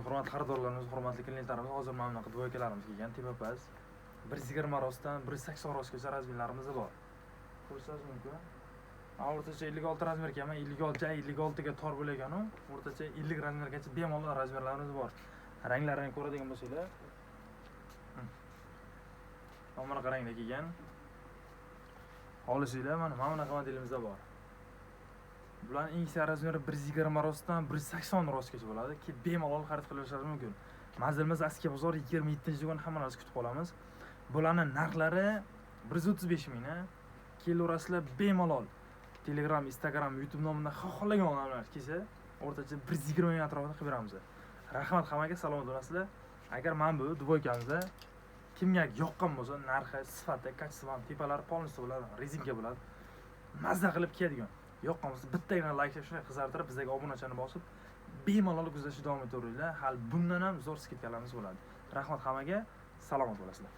Hurmatli xaridorlarimiz, hurmatli klientlarimiz. Hozir mana bunaqa двойка larimiz kelgan, tepa-past. 120 рост dan 180 рост gacha размер larimiz bor. Ko'rishingiz mumkin. Man o'rtacha 56 размер kiyaman, 56, 56 ga tor bo'lgan u, o'rtacha 50 размер gacha bemalol размер larimiz bor. Ranglarini ko'radigan bo'lsanglar, Mana bunaqa rangda kelgan. Xohlasanglar, mana bunaqa modelimizda bor. Bularning eng kichik размер i 120 рост dan 180 рост gacha bo'ladi. Kelib bemalol xarid qilishlari mumkin. Manzilimiz Askiya bozori, 27-do'kon, hammalarni kutib qolamiz. Bularning narxlari 135 ming. Kelaverasizlar bemalol. Telegram, Instagram, YouTube nomidan xohlagan odamlar kelsa, o'rtacha 120 ming atrofida qilib beramiz. Rahmat hammaga, salomat bo'lasizlar. Agar mana bu двойка mizda kimga yoqqan bo'lsa, narxi, sifati, качество, tepalari полностью bo'ladi, резинка bo'ladi. Mazza qilib kiyadigan. Yoqqan bo'lsa, bittagina layk shunday qizartirib, bizga obunachani bosib, bemalol kuzatishni davom etaveringlar. Hali bundan ham zo'r скидка larimiz bo'ladi. Rahmat hammaga, salomat bo'lasizlar.